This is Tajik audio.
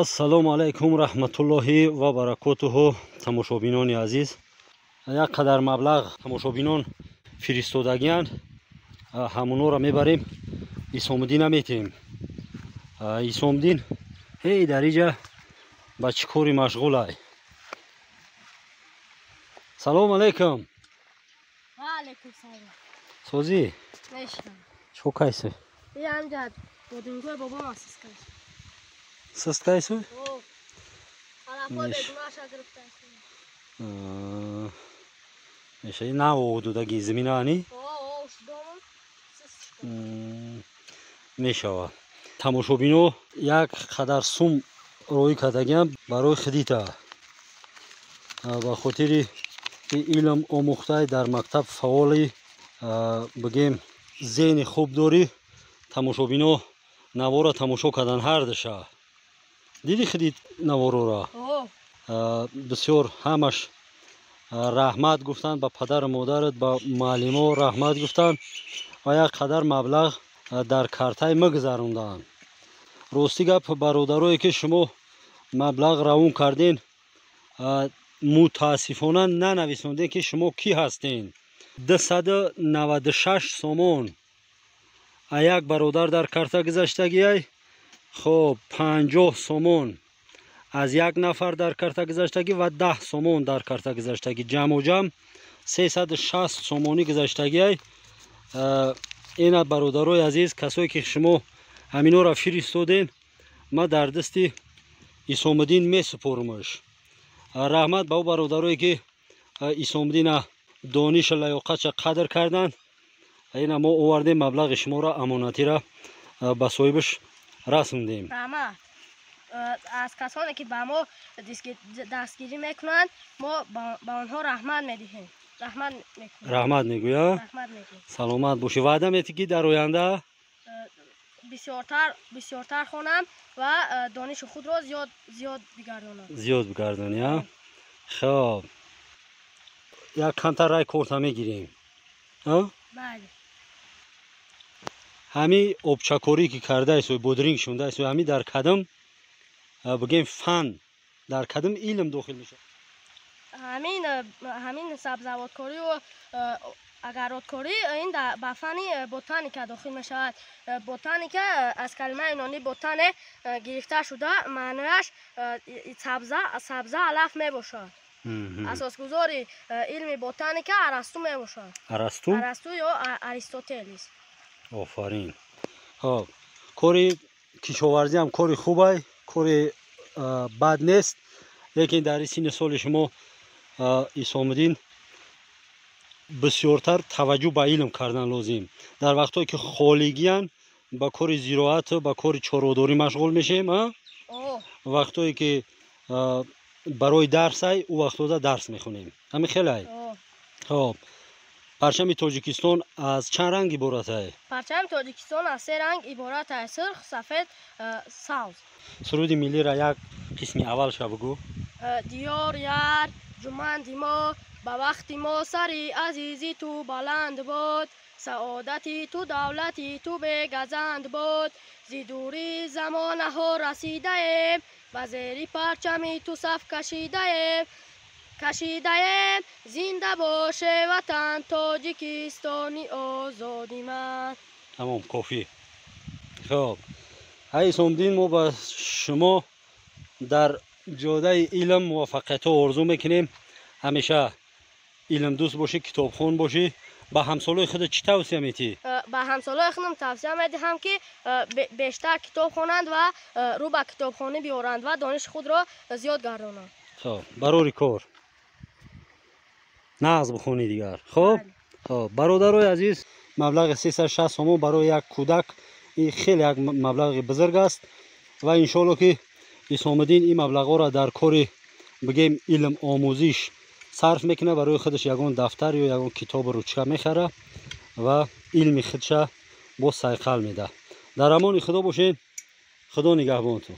Ассалому алайкум раҳматуллоҳи ва баракотуҳу. Тамошобинони азиз, як қадар маблағ тамошобинон фиристодагиянд, ҳамонҳоро мебарем, Исомиддина метиҳем. Исомиддин ҳей дар иҷа ба чӣ кори машғулай? Салому алайкум. Ва алайкум салом. Созӣ? Чо кайсу? Бодингои бобом асискайсу. Систайсу? Алафои бегуноҳаша гирифтайсу. Меша на одудаги зиминаани? Мешавад. Тамошобино як қадар сум роӣ кардагиам барои хидита, ба хотири илм омӯхтай, дар мактаб фаъоли, бигем, зеҳни хуб дорӣ. Тамошобино навора тамошо кардан ҳардуша. Диди хидит наворора? Бисёр ҳамаш раҳмат гуфтанд ба падару модарат, ба муаллимо раҳмат гуфтанд ва як қадар маблағ дар картаи мегузаронданд. Рости гап, бародарое ки шумо маблағ равон карден, мутаассифона нанависондем, ки шумо кӣ ҳастен. 296 сомон а як бародар дар карта гузаштагиай. Хоб, 50 сомон аз як нафар дар карта гузаштагӣ ва 10 сомон дар карта гузаштагӣ, ҷамъу ҷамъ 360 сомонӣ гузаштагиай. Ина, бародарои азиз, касое ки шумо ҳаминҳоро фиристоден, ман дар дасти Исомиддин месупорумаш. Раҳмат ба ӯ бародарое ки Исомиддина донишу лаёқатша қадр карданд. Ина мо овардем маблағи шуморо, амонатира ба соҳибаш расондем. Раҳмат аз касоне ки ба мо дастгирӣ мекунанд, мо ба онҳо раҳмат медиҳем. Раҳмат мекунем. Раҳмат мегӯя? Раҳмат мегӯем. Саломат бошӣ. Ваъда метӣ, ки дар оянда бисёртар бисёртар хонам ва дониши худро зиёд зиёд бигардонам. Зиёд бигардонӣ, а? Хоб, як камтар рай корта мегирем. Бале. Ҳами обчакорӣ ки кардаесу бодринг шундаесу, ҳами дар кадом, бигем, фан, дар кадом илм дохил мешавад? Ҳамин сабзавоткорию агароткорӣ, ин ба фани ботаника дохил мешавад. Ботаника аз калимаи юнонӣ ботане гирифта шуда, маънояш сабза, сабза, алаф мебошад. Асосгузори илми ботаника Арасту мебошад. Арасту? Арасту ё Аристотелис. Офарин. Хоб, кори кишоварзиам кори хубай, кори бад нест, лекин дар синни соли шумо, Исомиддин, бисёртар таваҷҷӯҳ ба илм кардан лозим. Дар вақтҳое ки холигиян, ба кори зироату ба кори чорводорӣ машғул мешем, вақтҳое ки барои дарсай, ӯ вақтода дарс мехонем. Ҳамин хелай. Хоб, парчами Тоҷикистон аз чанд ранг иборатай? Парчами Тоҷикистон аз се ранг иборат аст: сурх, сафед, сабз. Суруди миллиро як қисми аввалша бугӯ. Диёр яр ҷуманди мо, ба вақти мо сари азизи ту баланд бод, саодати ту, давлати ту бегазанд бод. Зи дури замонаҳо расидаем, ба зери парчами ту саф кашидаем, кашидаем. Зинда боше ватан, Тоҷикистони озоди ман. Тамом, кофӣ. Хоб, ҳай, Исомиддин, мо ба шумо дар ҷодаи илм муваффақиятҳо орзу мекунем. Ҳамеша илмдӯст бошӣ, китобхон бошӣ. Ба ҳамсолои худат чӣ тавсия метиҳӣ? Ба ҳамсолои худам тавсия медиҳам, ки бештар китоб хонанд ва рӯ ба китобхонӣ биёранд ва дониши худро зиёд гардонанд. Хоб, барори кор, нағз бихонӣ дигар. Хоб, хоб, бародарои азиз, маблағи 360 сомон барои як кӯдак ин хеле як маблағи бузург аст ва иншоалло, ки Исомиддин ин маблағҳоро дар кори, бигем, илм омӯзиш сарф мекунад, барои худаш ягон дафтар ё ягон китобу ручка мехара ва илми худша боз сайқал медиҳад. Дар амони Худо бошед, Худо нигаҳбонтон.